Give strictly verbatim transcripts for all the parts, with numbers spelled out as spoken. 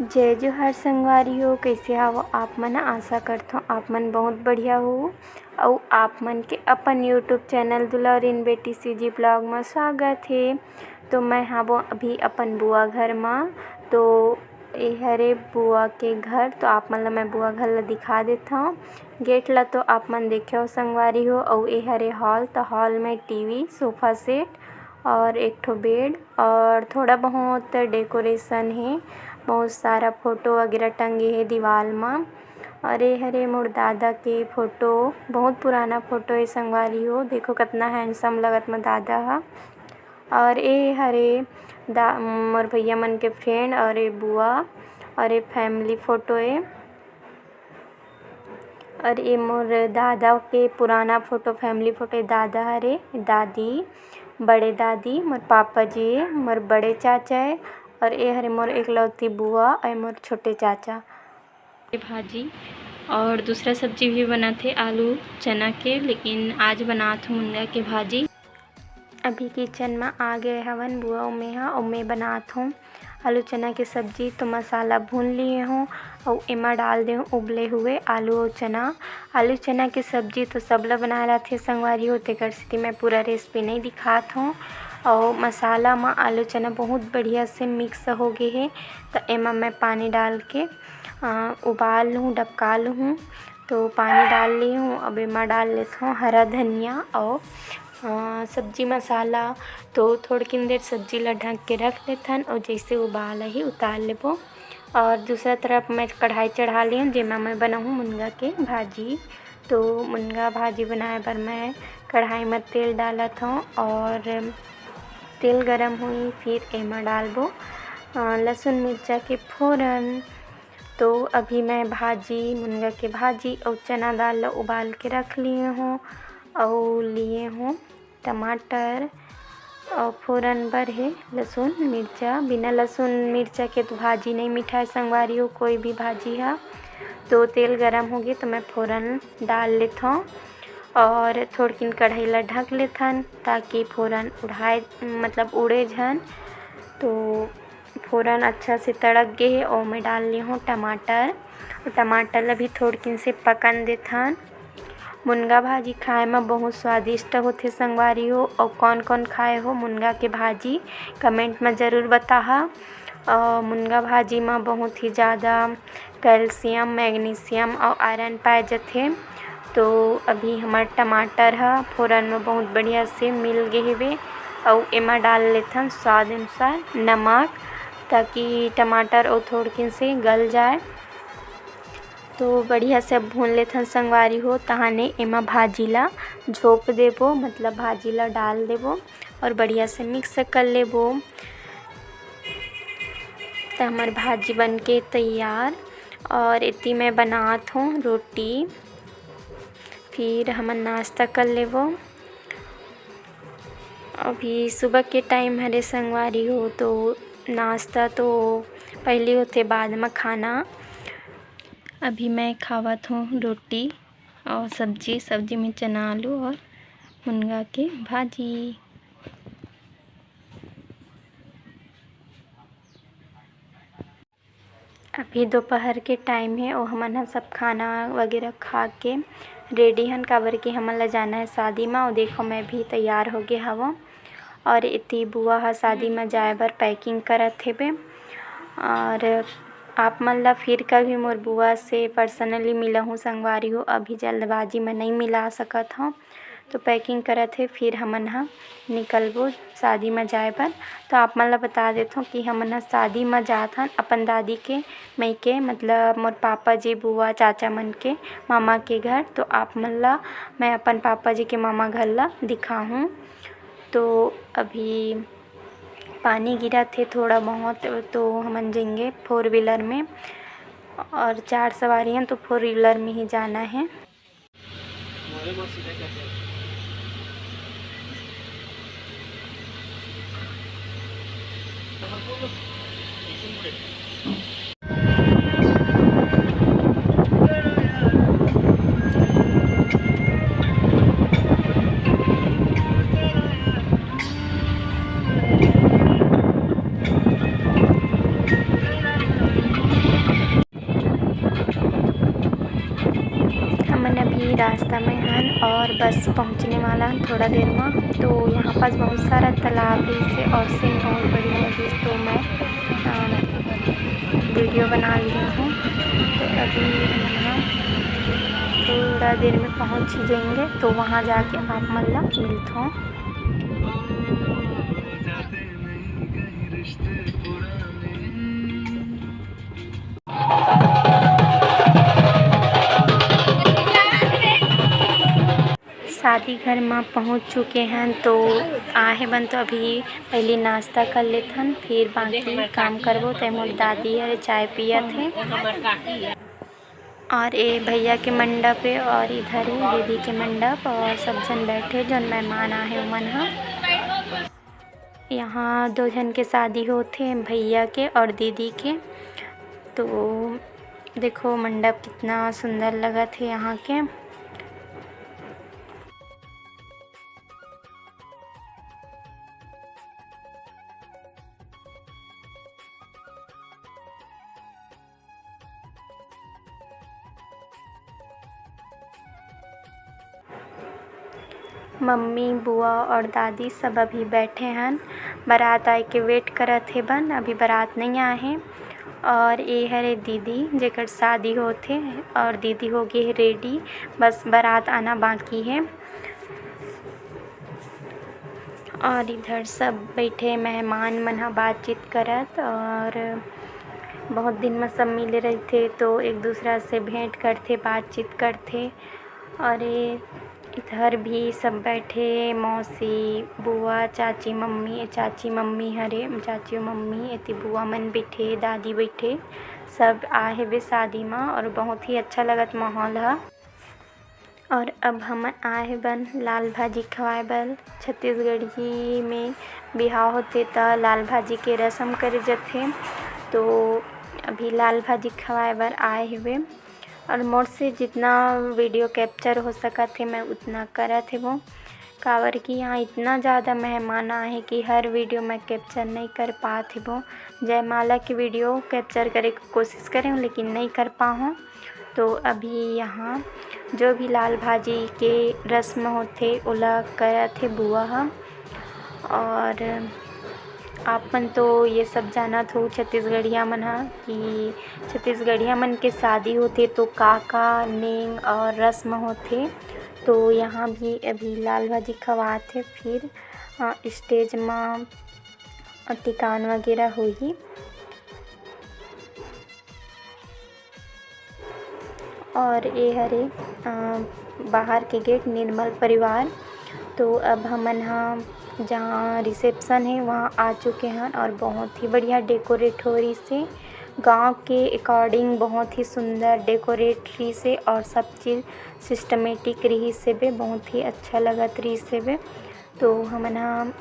जय जोहार संगवारी हो, कइसे हव आप मन? आशा करथों आप मन बहुत बढ़िया हो। अउ आप मन के अपन YouTube चैनल दुलौरिन बेटी CG ब्लॉग म स्वागत हे। तो मैं हावों अभी अपन बुआ घर म। तो ए हरे बुआ के घर, तो आप मन ल मैं बुआ घर ल दिखा देथव। गेट ल तो आप मन देखे हो संगवारी हो, अउ ए हरे हॉल, तो हॉल में टीवी, सोफा सेट और एक ठो बेड और थोड़ा बहुत डेकोरेशन हे, बहुत सारा फोटो वगैरह टंगे हे दीवाल म। और ये हरे मोर दादा के फोटो, बहुत पुराना फोटो हे संगवारी हो। देखो कितना हैंडसम लगत म दादा ह। और ये हरे दा मोर भैया मन के फ्रेंड और ये बुआ और ये फैमिली फोटो हे। और ये मोर दादा के पुराना फोटो, फैमिली फोटो। दादा हरे, दादी, बड़े दादी, मोर पापा जी, मोर बड़े चाचा हे। और ये हरे मोर एकलौती बुआ और मोर छोटे चाचा। ये भाजी और दूसरा सब्जी भी बनाथे आलू चना के, लेकिन आज बनात हूँ मुनगा के भाजी। अभी किचन म आ गए हवन बुआ अउ मेहा, अउ मैं बनात हूँ आलू चना के सब्जी। तो मसाला भून लिए हूँ अउ एमा डाल दे हूँ उबले हुए आलू अउ चना। आलू चना के सब्जी तो सबला बनाए लाथे संगवारी हो, तेकर सेती मैं पूरा रेसिपी नहीं दिखात हूँ। अउ मसाला म आलू चना बहुत बढ़िया से मिक्स हो गए हे, तो एमा मैं पानी डाल के अ, उबाल लूँ, डबका लूँ। तो पानी डाल ली हूँ। अब एमा डाल लेथों हरा धनिया अउ अ, सब्जी मसाला। तो थोड़किन देर सब्जी ला ढक के रख लेथन अउ जैसे उबाल आही उतार लेबो। और दूसरा तरफ मैं कढ़ाई चढ़ा ली हूँ, जेमा मैं बनाहूँ मुनगा के भाजी। तो मुनगा भाजी बनाए बर मैं कढ़ाई में तेल डालत हूँ और तेल गरम हुई, फिर एमा डालबो अ, लहसुन मिर्चा के फोरन। तो अभी मैं भाजी, मुनगा के भाजी अउ चना दाल ला उबाल के रख लिए हूँ अउ लिए हूँ टमाटर अउ फोरन बर हे लहसुन मिर्चा। बिना लहसुन मिर्चा के तो भाजी नहीं मिठाए संगवारी हो, कोई भी भाजी हा। तो तेल गरम होगे तो मैं फोरन डाल लेथों और थोड़किन कढ़ाई ला ढक लेथन, ताकि फोरन उड़ाए, मतलब उड़े झन। तो फोरन अच्छा से तड़क गे हे, ओमे डाल ले हूँ टमाटर। टमाटर ला भी थोड़किन से पकन देथन। मुनगा भाजी खाए म बहुत स्वादिष्ट होथे संगवारी हो। अउ कौन कौन खाए हो मुनगा के भाजी, कमेंट म जरूर बताहा। अउ मुनगा भाजी म बहुत ही ज़्यादा कैल्शियम, मैग्नीशियम अउ आयरन पाए जथे। तो अभी हमर टमाटर ह फोरन म बहुत बढ़िया से मिल गे हेवे। अउ एमा डाल लेथन स्वाद अनुसार नमक, ताकि टमाटर अउ थोड़किन से गल जाए। तो बढ़िया से अब भून लेथन संगवारी हो, तहाने एमा भाजी ला झोंप देबो, मतलब भाजी ला डाल देबो और बढ़िया से मिक्स कर लेबो। त हमर भाजी बन के तैयार। और एती मैं बनात हूँ रोटी, फिर हमन नाश्ता कर लेबो। अभी सुबह के टाइम हरे संगवारी हो, तो नाश्ता तो पहली होथे, बाद में खाना। अभी मैं खावत हूँ रोटी और सब्जी। सब्जी में चना, आलू और मुनगा के भाजी। अभी दोपहर के टाइम हे, ओ हमन ह सब खाना वगैरह खा के रेडी हन, काबर कि हमन ला जाना है शादी मा। अउ देखो, मैं भी तैयार होगे हवं। और एती बुआ ह शादी मा जाए बर पैकिंग करत हेबे। और आप मन ला फिर कभी मोर बुआ से पर्सनली मिलहूँ संगवारी हो, अभी जल्दबाजी में नहीं मिला सकत हौं। तो पैकिंग करत हे, फिर हमन ह निकलबो शादी म जाए बर। तो आप मन ल बता देथों कि हमन ह शादी म जात हन अपन दादी के मइके, मतलब मोर पापा जी, बुआ, चाचा मन के मामा के घर। तो आप मन ल मैं अपन पापा जी के मामा घर ल दिखाहूँ। तो अभी पानी गिरत हे थोड़ा बहुत, तो हमन जेंगे फोर व्हीलर में, और चार सवारी हैं तो फोर व्हीलर में ही जाना है। हमन अभी रास्ता में हन और बस पहुँचने वाला हन थोड़ा देर में। तो यहाँ पास बहुत सारा तालाब रहिस हे और सीन बहुत बढ़िया लगिस, तो मैं, अ, वीडियो बना लिए हूँ। तो अभी हम थोड़ा देर में पहुँच ही जाएंगे, तो वहाँ जाके आप मन ला मिलथों। शादी घर म पहुँच चुके हन, तो आहे बन तो अभी पहले नाश्ता कर लेथन, फिर बाकी काम करबो। ते मोर दादी हरे चाय पियत हे और ए भैया के मंडप हे और इधर हे दीदी के मंडप और सब झन बैठे, जोन मेहमान आहे ओमन ह। यहाँ दो झन के शादी होत हे, भैया के और दीदी के। तो देखो मंडप कितना सुंदर लगत हे यहाँ के। मम्मी, बुआ और दादी सब अभी बैठे हन, बारात आए के wait करत हे बन, अभी बारात नहीं आए हे। और ये हरे दीदी, जेकर शादी होत हे और दीदी हो गई हे ready, बस बारात आना बाकी हे। और इधर सब बैठे मेहमान मन ह बातचीत करत, और बहुत दिन में सब मिले रहिथे तो एक दूसरा से भेंट करथे, बातचीत करथे। और ये इधर भी सब बैठे, मौसी, बुआ, चाची, मम्मी, चाची, मम्मी हरे, चाची, मम्मी, एती बुआ मन बैठे, दादी बैठे, सब आए हेबे शादी में और बहुत ही अच्छा लगत माहौल ह। और अब हमन आए बन लाल भाजी खवाए बर। छत्तीसगढ़ी में बिहाव होथे त लाल भाजी के रसम करे जथे, तो अभी लाल भाजी खवाए बर आए हेबे। और मोर से जितना video capture हो सकत हे, मैं उतना करत हेबो, काबर कि यहाँ इतना ज़्यादा मेहमान आए हे कि हर video मैं capture नहीं कर पात हेबो। जयमाला के video capture करे के कोशिश करे हूँ, लेकिन नहीं कर पाहूँ। तो अभी यहाँ जो भी लाल भाजी के रस्म होथे, ओला करत हे बुआ ह। और आप मन तो ये सब जानत हो, छत्तीसगढ़िया मन ह, कि छत्तीसगढ़िया मन के शादी होथे तो का-का नेंग और रस्म होथे। तो यहाँ भी अभी लाल भाजी खवात हे, फिर, अ, stage म टिकान वगैरह होही। और ये हरे, अ, बाहर के gate, निर्मल परिवार। तो अब हमन ह जहाँ reception हे, वहाँ आ चुके हन और बहुत ही बढ़िया decorate हो रहिस हे। गाँव के according बहुत ही सुंदर decorate रहिस हे और सब चीज systematic रहिस हेबे, बहुत ही अच्छा लगत रहिस हेबे। तो हमन ह,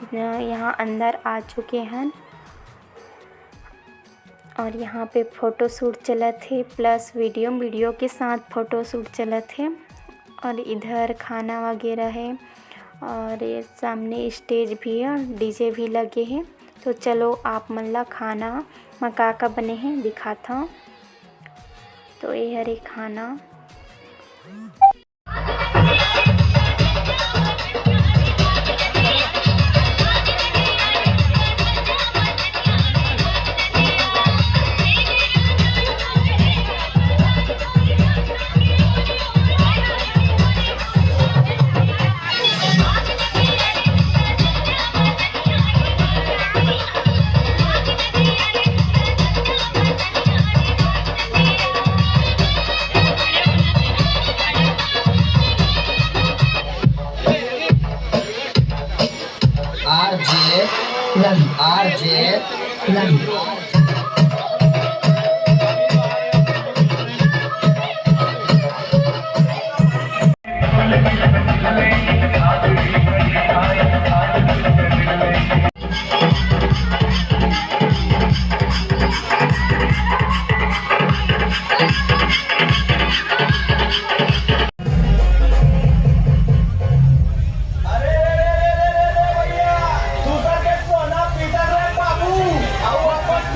अ, यहाँ अंदर आ चुके हन। और यहाँ पे photo shoot चलत हे, plus video, video के साथ photo shoot चलत हे। और इधर खाना वगैरह हे और ये सामने stage भी हे और DJ भी लगे हे। तो चलो आप मन ला खाना म का का बने हे दिखात हव। तो ये हरे खाना। आरजे रवि, आरजे रवि। अरे रे रे रे रे रे भैया, दूसर के सोना पीतल रे बाबू, अउ अपन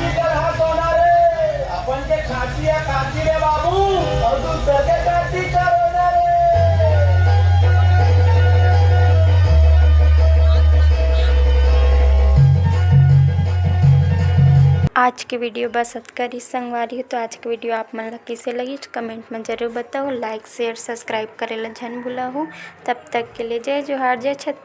आज के video बस अतका रहिस संगवारी हो। तो आज के video आप मन ला कइसे लगिस, comment में जरूर बताओ। Like, share, subscribe करे ला झन भुलाहू। तब तक के लिए जय जोहार, जय छत्तीसगढ़।